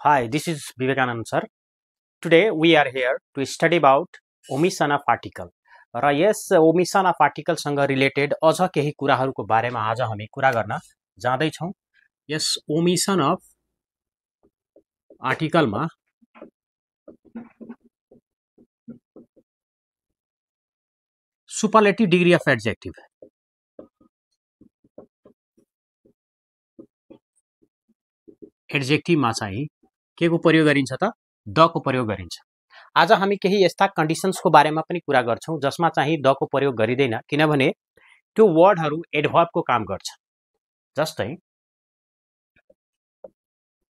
Hi, this is Vivekanand sir. Today we are here to study about omission of article. र यस omission of article सँग related अझ केही कुराहरूको बारेमा आज हामी कुरा गर्न जाँदै छौं। यस omission of article मा superlative degree of adjective मा चाहिँ के को प्रयोग गरिन्छ त द को प्रयोग गरिन्छ। आज हामी केही यस्ता कन्डिसन्सको बारेमा पनि कुरा गर्छौं जसमा चाहिँ द को प्रयोग गरिदैन, किनभने त्यो वर्डहरु एडभर्ब को काम गर्छ। जस्तै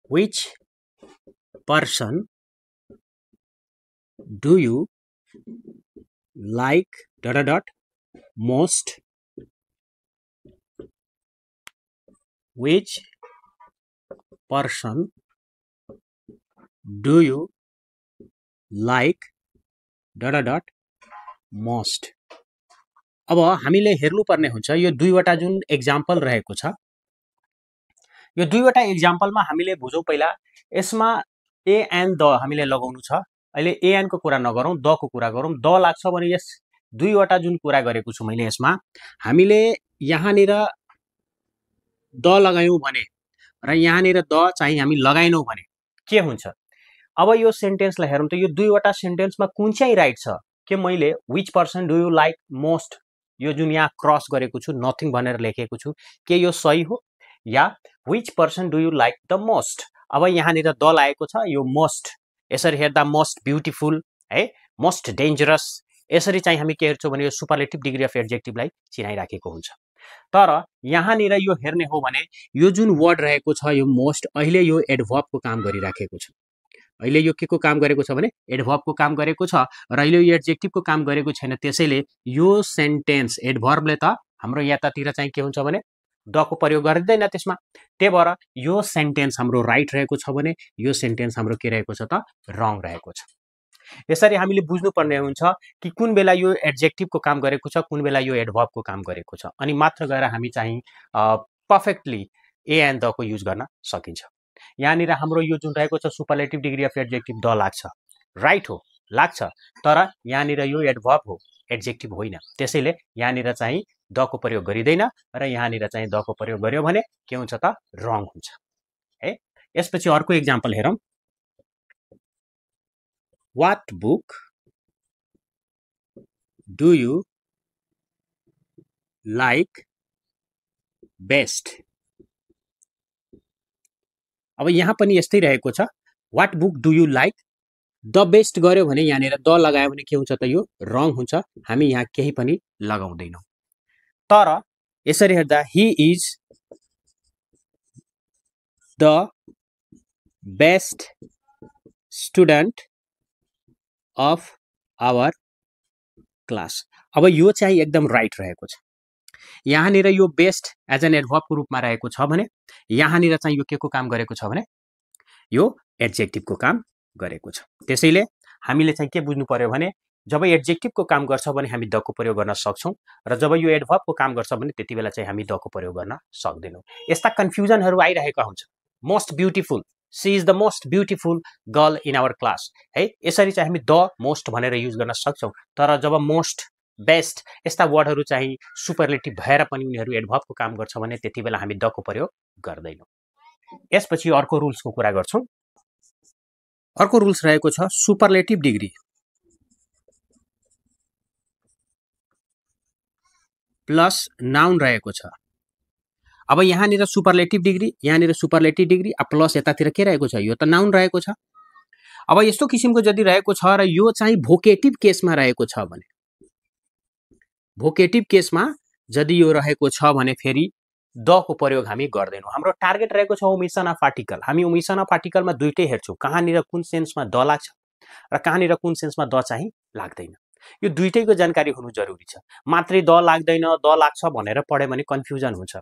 which person do you like ... most, which person do you like ... most। अब हामीले हेर्नु पर्ने हुन्छ यो दुईवटा जुन एक्जाम्पल रहेको छ, यो दुईवटा एक्जाम्पलमा हामीले बुझौं पहिला यसमा ए एन्ड द हामीले लगाउनु छ। अहिले ए एन्ड को कुरा नगरौं, द को कुरा गरौं। द लाग्छ भने यस दुईवटा जुन कुरा गरेको छु मैले यसमा हामीले यहाँनिर द लगायौं भने र यहाँनिर द चाहिँ हामी लगाइनौं भने के हुन्छ। अब यो सेन्टेन्सलाई हेरौं त यो दुईवटा सेन्टेन्समा कुन चाहिँ राइट छ। के मैले which person do you like most यो जुन यहाँ क्रस गरेको छु नथिङ भनेर लेखेको छु के यो सही हो, या which person do you like the most। अब यहाँनिर द लागेको छ, यो मोस्ट यसरी हेर्दा मोस्ट ब्युटिफुल है, मोस्ट डेन्जरस यसरी चाहिँ हामी के हेर्छौं भने यो सुपरलेटिभ डिग्री अफ एडजेक्टिभलाई चिनाइराखेको हुन्छ। तर यहाँनिर यो हेर्ने हो भने यो जुन वर्ड रहेको छ यो मोस्ट अहिले यो एडभर्ब को काम गरिराखेको छ। अहिले यो के को काम गरेको छ भने एडभर्ब को काम गरेको छ र अहिले यो एडजेक्टिभ को काम गरेको छैन। त्यसैले यो सेन्टेन्स एडभर्बले त हाम्रो यतातिर चाहिँ के हुन्छ भने द को प्रयोग गर्दैन त्यसमा। त्यही भएर यो सेन्टेन्स हाम्रो राइट रहेको छ भने यो सेन्टेन्स हाम्रो के रहेको छ त रङ रहेको छ। यसरी हामीले बुझ्नु पर्ने हुन्छ कि कुन बेला यो एडजेक्टिभ को काम गरेको छ, कुन बेला यो एडभर्ब को काम गरेको छ, अनि मात्र गएर हामी चाहिँ परफेक्टली ए एन्ड द को युज गर्न सकिन्छ। यहाँनिर हाम्रो यो जुन रहेको छ superlative degree of adjective the लाग्छ, राइट हो लाग्छ, तर यहाँनिर यो एडभर्ब हो एडजेक्टिभ होइन। त्यसैले यहाँनिर चाहिँ द को प्रयोग गरिदैन र यहाँनिर चाहिँ द को प्रयोग गर्यो भने के हुन्छ त रङ हुन्छ है। यसपछि अर्को एक्जाम्पल हेरौं। What book do you like best। अब यहाँ पनि यस्तै रहेको छ। What book do you like the best गर्यो भने यहाँनिर द लगायो भने के हुन्छ त यो रङ हुन्छ। हामी यहाँ केही पनि लगाउँदैनौं। तर यसरी हेर्दा he is the best student of our class। अब यो चाहिँ एकदम राइट रहेको छ। यहाँनिर यो बेस्ट एज एन एडभर्ब को रूपमा रहेको छ भने यहाँनिर चाहिँ यो के को काम गरेको छ भने यो एडजेक्टिभ को काम गरेको छ। त्यसैले हामीले चाहिँ के बुझ्नु पर्यो भने जब एडजेक्टिभ को काम गर्छ भने हामी द को प्रयोग गर्न सक्छौं र जब यो एडभर्ब को काम गर्छ भने त्यतिबेला चाहिँ हामी द को प्रयोग गर्न सक्दैनौं। यस्ता कन्फ्युजनहरु आइरहेका हुन्छ। Most beautiful, she is the most beautiful girl in our class है, यसरी चाहिँ हामी द मोस्ट भनेर युज गर्न सक्छौं। तर जब मोस्ट, बेस्ट यस्ता वर्डहरु चाहिँ सुपरलेटिभ भएर पनि उनीहरु एडभर्ब को काम गर्छ भने त्यतिबेला हामी द को प्रयोग गर्दैनौं। यसपछि अर्को रुल्स को कुरा गर्छौं। अर्को रुल्स रहेको छ सुपरलेटिभ डिग्री प्लस नाउन रहेको छ। अब यहाँनिर सुपरलेटिभ डिग्री प्लस यतातिर के रहेको छ यो त नाउन रहेको छ। अब यस्तो किसिमको यदि रहेको छ र यो चाहिँ भोकेटिभ केसमा रहेको छ भने, भोकेटिभ केसमा यदि यो रहेको छ भने फेरि द को प्रयोग हामी गर्दैनौं। हाम्रो टार्गेट रहेको छ ओमिसन अफ आर्टिकल। हामी ओमिसन अफ आर्टिकलमा दुईटै हेर्छौं, कहाँनिर कुन सेन्समा द लाग्छ र कहाँनिर कुन सेन्समा द चाहिँ लाग्दैन। यो दुईटैको जानकारी हुनु जरुरी छ। मात्रै द लाग्दैन द लाग्छ भनेर पढ्यो भने कन्फ्युजन हुन्छ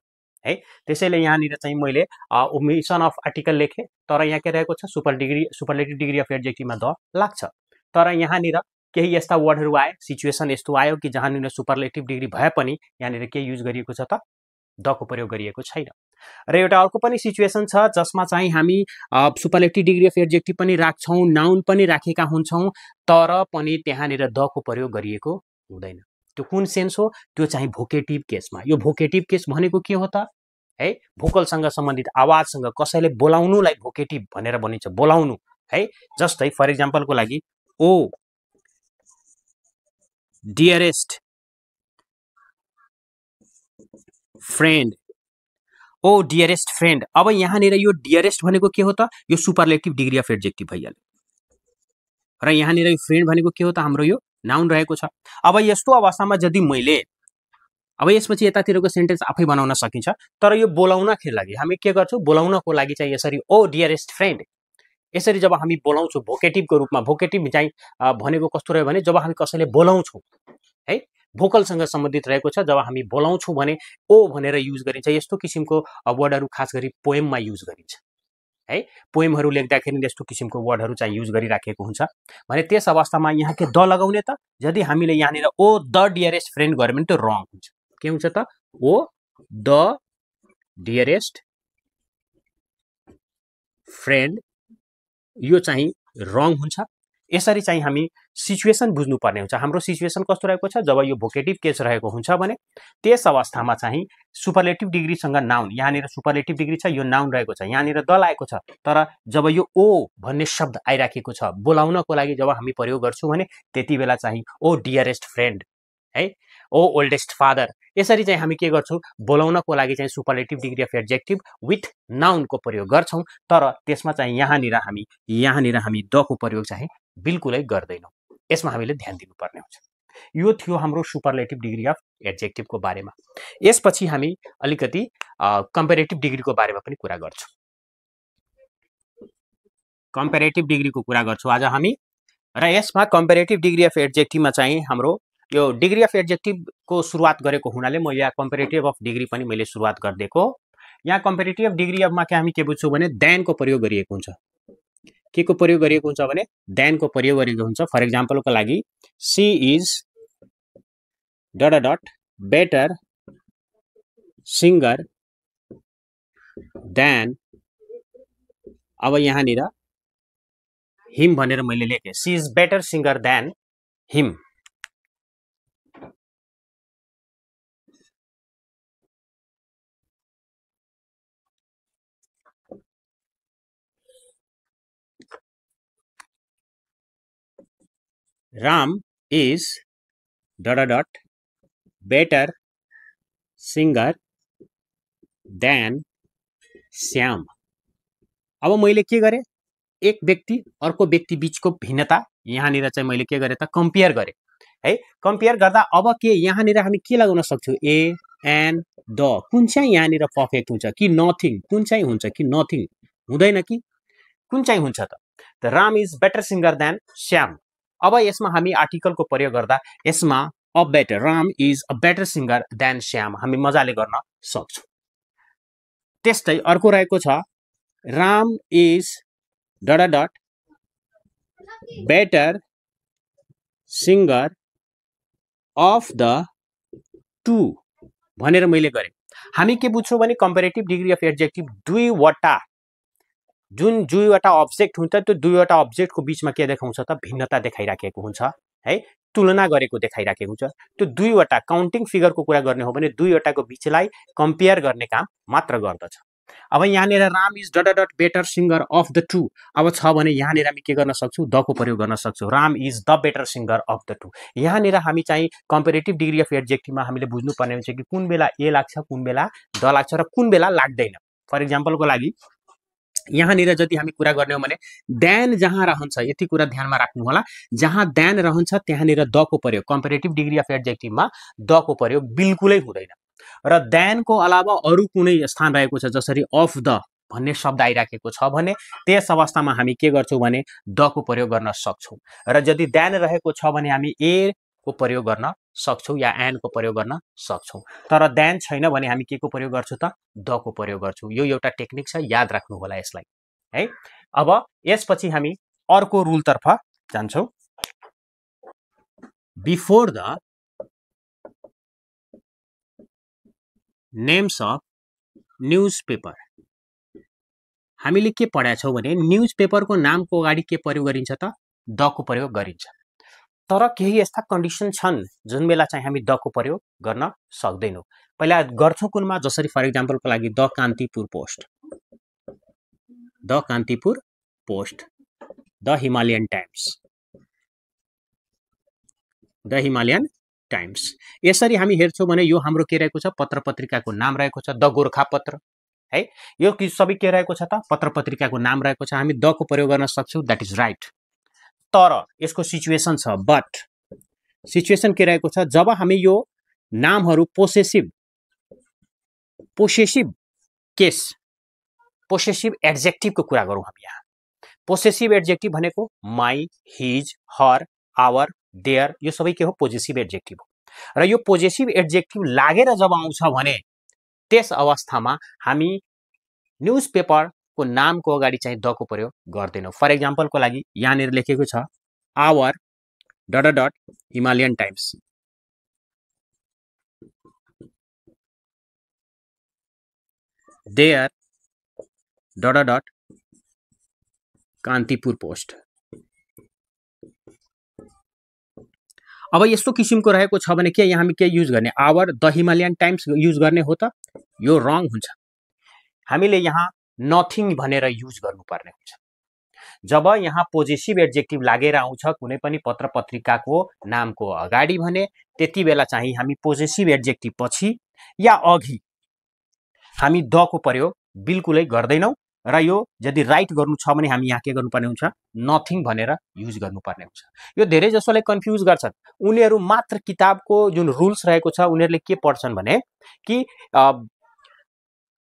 है। त्यसैले यहाँनिर चाहिँ मैले ओमिसन अफ आर्टिकल लेखे, तर यहाँ के रहेको छ सुपरलेटिभ डिग्री अफ एडजेक्टिभमा द लाग्छ। तर यहाँनिर केही यस्ता वर्डहरु आए, सिचुएसन यस्तो आयो कि जहाँनिर सुपरलेटिभ डिग्री भए पनि यहाँनिर के युज गरिएको छ त द को प्रयोग गरिएको छैन। र एउटा अर्को पनि सिचुएसन छ जसमा चाहिँ हामी सुपरलेटिभ डिग्री अफ एडजेक्टिभ पनि राख्छौँ, नाउन पनि राखेका हुन्छौँ, तर पनि त्यहाँनिर द को प्रयोग गरिएको हुँदैन। त्यो कुन सेन्स हो? त्यो चाहिँ भोकेटिभ केसमा। यो भोकेटिभ केस भनेको के हो त? है, भोकलसँग सम्बन्धित आवाजसँग कसैले बोलाउनुलाई भोकेटिभ भनेर भनिन्छ, बोलाउनु है। जस्तै फर इक्जाम्पलको लागि ओ डियरेस्ट फ्रेन्ड, ओ डियरेस्ट फ्रेन्ड। अब यहाँनिर यो डियरेस्ट भनेको के हो त? यो सुपरलेटिभ डिग्री अफ एडजेक्टिभ भइहाल्यो। र यहाँनिर यो फ्रेन्ड भनेको के हो त? हाम्रो यो नाउन रहेको छ। अब यस्तो अवस्थामा यदि मैले अब यसपछि यतातिरको सेन्टेन्स आफै बनाउन सकिन्छ, तर यो बोलाउनको लागि हामी के गर्छौँ? बोलाउनको लागि चाहिँ यसरी ओ डियरेस्ट फ्रेन्ड, यसरी जब हामी बोलाउँछौँ भोकेटिभको रूपमा, भोकेटिभ चाहिँ भनेको कस्तो रह्यो भने जब हामी कसैले बोलाउँछौँ है, भोकलसँग सम्बन्धित रहेको छ। जब हामी बोलाउँछौँ भने ओ भनेर युज गरिन्छ। यस्तो किसिमको वर्डहरू खास गरी पोएममा युज गरिन्छ है। पोएमहरू लेख्दाखेरि यस्तो किसिमको वर्डहरू चाहिँ युज गरिराखेको हुन्छ भने त्यस अवस्थामा यहाँ के द लगाउने त? यदि हामीले यहाँनिर ओ द डियरेस्ट फ्रेन्ड गर्यो भने त्यो रङ हुन्छ। के हुन्छ त? ओ द डियरेस्ट फ्रेन्ड, यो चाहिँ रङ हुन्छ। यसरी चाहिँ हामी सिचुएसन बुझ्नुपर्ने हुन्छ। हाम्रो सिचुएसन कस्तो रहेको छ? जब यो भोकेटिभ केस रहेको हुन्छ भने त्यस अवस्थामा चाहिँ सुपरलेटिभ डिग्रीसँग नाउन, यहाँनिर सुपरलेटिभ डिग्री छ, यो नाउन रहेको छ, यहाँनिर द लागेको छ, तर जब यो ओ भन्ने शब्द आइराखेको छ बोलाउनको लागि जब हामी प्रयोग गर्छौँ भने त्यति बेला चाहिँ ओ डियरेस्ट फ्रेन्ड है, ओ ओल्डेस्ट फादर, यसरी चाहिँ हामी के गर्छौँ? बोलाउनको लागि चाहिँ superlative degree of adjective with नाउनको प्रयोग गर्छौँ, तर त्यसमा चाहिँ यहाँनिर हामी द को प्रयोग चाहिँ बिल्कुलै गर्दैनौँ। यसमा हामीले ध्यान दिनुपर्ने हुन्छ। यो थियो हाम्रो सुपरलेटिभ डिग्री अफ एडजेक्टिभको बारेमा। यसपछि हामी अलिकति कम्पेरेटिभ डिग्रीको बारेमा पनि कुरा गर्छौँ। कम्पेरेटिभ डिग्रीको कुरा गर्छौँ आज हामी, र यसमा कम्पेरेटिभ डिग्री अफ एडजेक्टिभमा चाहिँ हाम्रो यो डिग्री अफ एडजेक्टिभको सुरुवात गरेको हुनाले म यहाँ कम्पेरेटिभ अफ डिग्री पनि मैले सुरुवात गरिदिएको। यहाँ कम्पेरेटिभ अफ डिग्री अफमा के हामी के बुझ्छौँ भने देनको प्रयोग गरिएको हुन्छ। के को प्रयोग गरिएको हुन्छ भने देनको प्रयोग गरिएको हुन्छ। फर इक्जाम्पलको लागि she is dot dot better singer than, अब यहाँनिर हिम भनेर मैले लेखेँ, she is better singer than him. Ram is dot dot better singer than Shyam. अब मैले के गरेँ? एक व्यक्ति अर्को व्यक्ति बीचको भिन्नता यहाँनिर चाहिँ मैले के गरेँ त? कम्पेयर गरेँ है। कम्पेयर गर्दा अब के यहाँनिर हामी के लगाउन सक्छौँ? A N the. कुन चाहिँ यहाँनिर पर्फेक्ट हुन्छ कि नथिङ? कुन चाहिँ हुन्छ कि नथिङ हुँदैन कि कुन चाहिँ हुन्छ त? Ram is better singer than Shyam. अब यसमा हामी आर्टिकलको प्रयोग गर्दा यसमा a better, Ram is a better singer than Shyam हामी मजाले गर्न सक्छौँ। त्यस्तै अर्को रहेको छ Ram is dot dot better singer of the two भनेर मैले गरेँ। हामी के बुझ्छौँ भने कम्पेरेटिभ डिग्री अफ एडजेक्टिभ दुईवटा अब्जेक्ट हुन्छ, त्यो दुईवटा अब्जेक्टको बीचमा के देखाउँछ त? भिन्नता देखाइराखेको हुन्छ है, तुलना गरेको देखाइराखेको हुन्छ। त्यो दुईवटा काउन्टिङ फिगरको कुरा गर्ने हो भने दुईवटाको बीचलाई कम्पेयर गर्ने काम मात्र गर्दछ। अब यहाँनिर Ram is dot dot better singer of the two अब छ भने यहाँनिर हामी के गर्न सक्छौँ? द को प्रयोग गर्न सक्छौँ। Ram is the better singer of the two. यहाँनिर हामी चाहिँ कम्पेरेटिभ डिग्री अफ एडजेक्टिभमा हामीले बुझ्नुपर्ने हुन्छ कि कुन बेला ए लाग्छ, कुन बेला द लाग्छ र कुन बेला लाग्दैन। फर इक्जाम्पलको लागि यहाँनिर यदि हामी कुरा गर्ने हो भने देन जहाँ रहन्छ, यति कुरा ध्यानमा राख्नु होला, जहाँ देन रहन्छ त्यहाँनिर द को प्रयोग कम्पेरेटिभ डिग्री अफ एडजेक्टिभमा द को प्रयोग बिल्कुलै हुँदैन। र देनको अलावा अरू कुनै स्थान रहेको छ जसरी अफ द भन्ने शब्द आइराखेको छ भने त्यस अवस्थामा हामी के गर्छौँ भने द को प्रयोग गर्न सक्छौँ। र यदि देन रहेको छ भने हामी ए को प्रयोग गर्न सक्छौँ या एन को प्रयोग गर्न सक्छौँ। तर देन छैन भने हामी के को प्रयोग गर्छौँ त? द को प्रयोग गर्छौँ। यो एउटा टेक्निक छ, याद राख्नु होला यसलाई है। अब यसपछि हामी अर्को रुलतर्फ जान्छौँ। Before the names of newspaper. हामीले के पढाएको छौं भने न्यूजपेपरको नामको अगाडि के प्रयोग गरिन्छ त दको प्रयोग गरिन्छ। तर केही यस्ता कन्डिसन छन् जुन बेला चाहिँ हामी दको प्रयोग गर्न सक्दैनौं। पहिला गर्छौं कुनमा, जसरी फर एक्जाम्पलको लागि the Kantipur post, the Kantipur post, the Himalayan times, the Himalayan times. यसरी हामी हेर्छौं भने यो हाम्रो के रहेको छ, पत्र पत्रिकाको नाम रहेको छ, द गोरखापत्र है। यो सबै के रहेको छ त पत्र पत्रिकाको नाम रहेको छ। हामी द को प्रयोग गर्न सक्छौं, दैट इज राइट। तर यसको सिचुएसन छ, बट सिचुएसन के रहेको छ, जब हामी यो नामहरू पोसेसिभ केस, पोसेसिभ एडजेक्टिभको कुरा गरौँ हामी यहाँ। पोसेसिभ एडजेक्टिभ भनेको my, his, her, our, their, यो सबै के हो, पोजेसिभ एडजेक्टिभ हो। र यो पोजेसिभ एडजेक्टिभ लागेर जब आउँछ भने त्यस अवस्थामा हामी न्यूजपेपरको नामको अगाडि चाहिँ द को प्रयोग गर्दैनौं। फर एक्जाम्पलको लागि यहाँनिर लेखेको छ our ... Himalayan Times, their ... Kantipur Post. अब यस्तो किसिमको रहेको छ भने के यहाँ हामी के युज गर्ने, our the Himalayan Times use गर्ने हो त यो रङ हुन्छ। हामीले यहाँ नथिङ भनेर युज गर्नुपर्ने हुन्छ। जब यहाँ पोजेसिभ एडजेक्टिभ लागेर आउँछ कुनै पनि पत्र पत्रिकाको नामको अगाडि भने त्यति बेला चाहिँ हामी पोजेसिभ एडजेक्टिभ पछि या अघि हामी द को प्रयोग बिल्कुलै गर्दैनौं। र यो यदि राइट गर्नु छ भने हामी यहाँ के गर्नुपर्ने हुन्छ, नथिङ भनेर युज गर्नुपर्ने हुन्छ। यो धेरै जसोले कन्फ्युज गर्छन्। उनीहरू मात्र किताबको जुन रुल्स रहेको छ उनीहरूले के पढ्छन् भने कि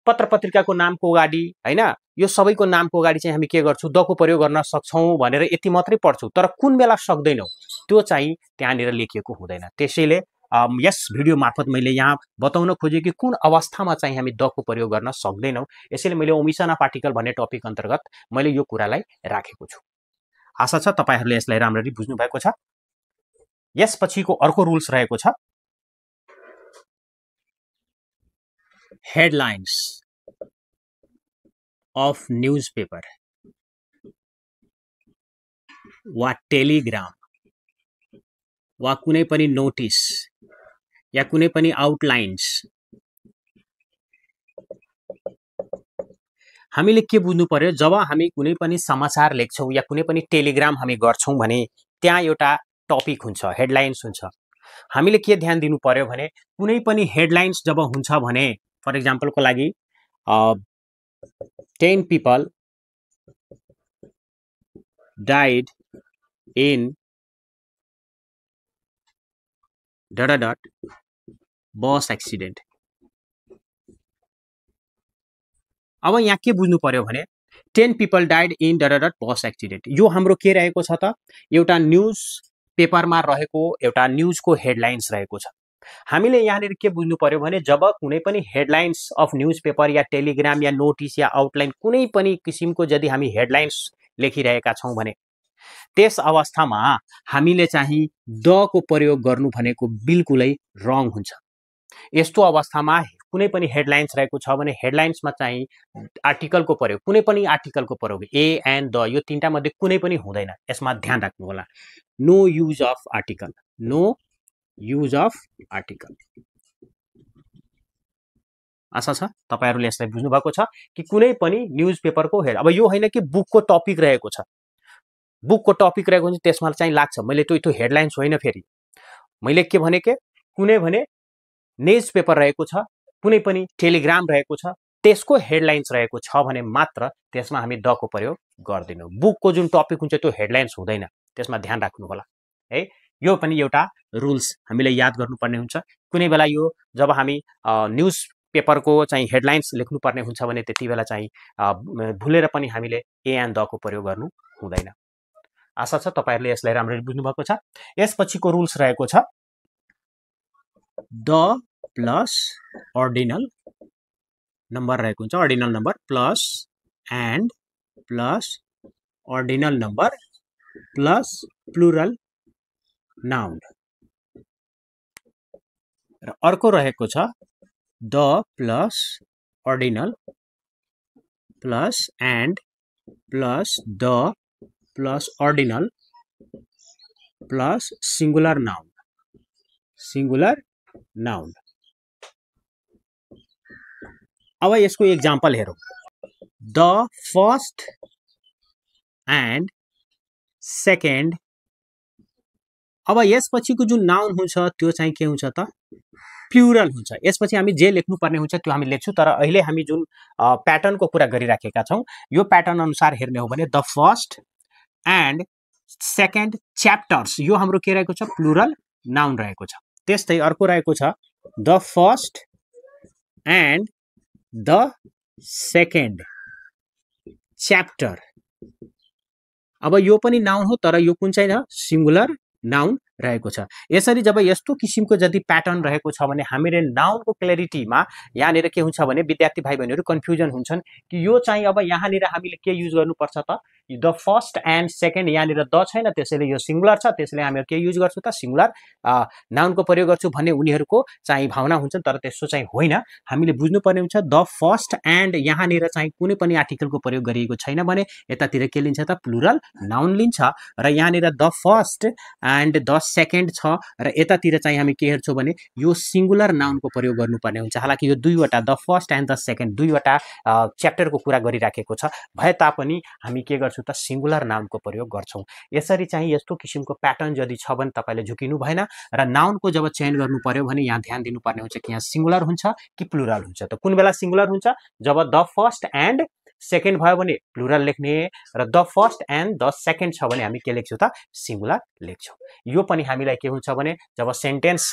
पत्र पत्रिकाको नामको अगाडि हैन, यो सबैको नामको अगाडि चाहिँ हामी के गर्छौं, द को प्रयोग गर्न सक्छौं भनेर यति मात्रै पढ्छौं। तर कुन बेला सक्दैनौं त्यो चाहिँ त्यहाँनिर लेखिएको हुँदैन। त्यसैले यस भिडियो मार्फत मैले यहाँ बताउन खोजे कि कुन अवस्थामा चाहिँ हामी द को प्रयोग गर्न सक्दैनौं। यसैले मैले ओमिसन अफ आर्टिकल भन्ने टपिक अन्तर्गत मैले यो कुरालाई राखेको छु। आशा छ तपाईहरुले यसलाई राम्ररी बुझ्नु भएको छ। यसपछिको अर्को रुल्स रहेको छ हेडलाइन्स अफ न्यूजपेपर वा टेलिग्राम वा कुनै पनि नोटिस या कुनै पनि आउटलाइन्स। हामीले के बुझ्नु पर्यो, जब हामी कुनै पनि समाचार लेख्छौं या कुनै पनि टेलिग्राम हामी गर्छौं भने त्यहाँ एउटा टपिक हुन्छ, हेडलाइन्स हुन्छ। हामीले के ध्यान दिनु पर्यो भने कुनै पनि हेडलाइन्स जब हुन्छ भने फर एक्जाम्पलको लागि 10 people died in ... bus accident. अब यहाँ के बुझ्नु पर्यो भने 10 people died in ... bus accident, यो हाम्रो के रहेको छ त, एउटा न्यूज पेपरमा रहेको एउटा न्यूजको हेडलाइन्स रहेको छ। हामीले यहाँनिर के बुझ्नु पर्यो भने जब कुनै पनि headlines of newspaper yeah Telegram yeah notice yeah outline कुनै पनि किसिमको यदि हामी हेडलाइन्स लेखिरहेका छौं भने त्यस अवस्थामा हामीले चाहिँ द को प्रयोग गर्नु भनेको बिल्कुलै रङ हुन्छ। यस्तो अवस्थामा कुनै पनि हेडलाइन्स रहेको छ भने हेडलाइन्समा चाहिँ आर्टिकलको प्रयोग, कुनै पनि आर्टिकलको प्रयोग ए एन्ड द, यो तीनटा मध्ये कुनै पनि हुँदैन। यसमा ध्यान राख्नु होला। No use of article, no use of article. आशा छ तपाईहरुले यसलाई बुझ्नु भएको छ कि कुनै पनि न्यूजपेपरको हेड, अब यो हैन कि बुकको टपिक रहेको छ, बुकको टपिक रहेको हुन्छ त्यसमा चाहिँ लाग्छ। मैले त्यो हेडलाइन्स होइन, फेरि मैले के भने के कुनै भने न्यूजपेपर रहेको छ, कुनै पनि टेलिग्राम रहेको छ, त्यसको हेडलाइन्स रहेको छ भने मात्र त्यसमा हामी द को प्रयोग गर्दैनौं। बुकको जुन टपिक हुन्छ त्यो हेडलाइन्स हुँदैन, त्यसमा ध्यान राख्नु होला है। यो पनि एउटा रुल्स हामीले याद गर्नुपर्ने हुन्छ। कुनै बेला यो जब हामी न्यूज पेपरको चाहिँ हेडलाइन्स लेख्नुपर्ने हुन्छ भने त्यति बेला चाहिँ भुलेर पनि हामीले ए एन्ड द को प्रयोग गर्नु हुँदैन। आशा छ तपाईहरुले यसलाई राम्ररी बुझ्नु भएको छ। यसपछिको रुल्स रहेको छ द प्लस अर्डिनल नम्बर रहेको हुन्छ, ordinal number plus and plus ordinal number plus plural noun. र अर्को रहेको छ the plus ordinal plus and plus the plus ordinal plus singular noun. अब यसको एक्जाम्पल हेरौं. The first and second. अब यसपछिको जुन नाउन हुन्छ त्यो चाहिँ के हुन्छ त? प्लुरल हुन्छ. यसपछि हामी जे लेख्नु पर्ने हुन्छ त्यो हामी लेख्छौं. तर अहिले हामी जुन प्याटर्नको कुरा गरिराखेका छौं यो प्याटर्न अनुसार हेर्ने हो भने the first and second chapters यो हाम्रो के रहेको छ? प्लुरल नाउन रहेको छ. त्यस्तै अर्को रहेको छ the first and the second chapter. अब यो पनि नाउन हो तर यो कुन चाहिँ सिंगुलर नाउन रहेको छ. यसरी जब यस्तो किसिमको यदि प्याटर्न रहेको छ भने हामीले नाउनको क्ल्यारिटीमा यहाँनिर के हुन्छ भने विद्यार्थी भाइ बहिनीहरु कन्फ्युजन हुन्छन् कि यो चाहिँ अब यहाँनिर हामीले के युज गर्नुपर्छ त? द फर्स्ट एन्ड सेकेन्ड यहाँनिर द छैन त्यसैले यो सिंगुलर छ त्यसैले हामी के युज गर्छौं त? सिंगुलर नाउनको प्रयोग गर्छु भन्ने उनीहरुको चाहिँ भावना हुन्छ. तर त्यसो चाहिँ होइन. हामीले बुझ्नुपर्ने हुन्छ द फर्स्ट एन्ड यहाँनिर चाहिँ कुनै पनि आर्टिकलको प्रयोग गरिएको छैन भने यतातिर के लिन्छ त? प्लुरल नाउन लिन्छ. र यहाँनिर the first and the second छ र यतातिर चाहिँ हामी के हेर्छौं भने यो सिंगुलर नाउनको प्रयोग गर्नुपर्ने हुन्छ. हालाकि यो दुईवटा the first and the second दुईवटा च्याप्टरको कुरा गरिराखेको छ भए तापनि हामी के गर्छौं त? सिंगुलर नाउनको प्रयोग गर्छौं. यसरी चाहिँ यस्तो किसिमको प्याटर्न यदि छ भने तपाईले झुकिनु भएन. र नाउनको जब चयन गर्नु पर्यो भने यहाँ ध्यान दिनुपर्ने हुन्छ कि यहाँ सिंगुलर हुन्छ कि प्लुरल हुन्छ. त कुन बेला सिंगुलर हुन्छ? जब द फर्स्ट एन्ड सेकेन्ड भयो भने प्लुरल लेख्ने र the first and the second छ भने हामी के लेख्छौं त? सिंगुलर लेख्छौं. यो पनि हामीलाई के हुन्छ भने जब सेन्टेन्स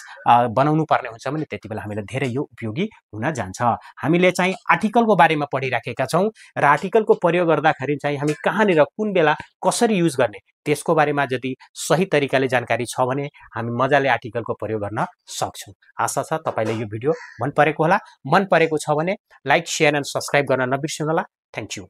बनाउनु पर्ने हुन्छ भने त्यतिबेला हामीलाई धेरै यो उपयोगी हुन जान्छ. हामीले चाहिँ आर्टिकलको बारेमा पढिराखेका छौं र आर्टिकलको प्रयोग गर्दाखेरि चाहिँ हामी कहाँनिर कुन बेला कसरी युज गर्ने त्यसको बारेमा यदि सही तरिकाले जानकारी छ भने हामी मजाले आर्टिकलको प्रयोग गर्न सक्छौं. आशा छ तपाईले यो भिडियो मन परेको होला. मन परेको छ भने लाइक, शेयर एन्ड सब्स्क्राइब गर्न नबिर्सनु होला. Thank you.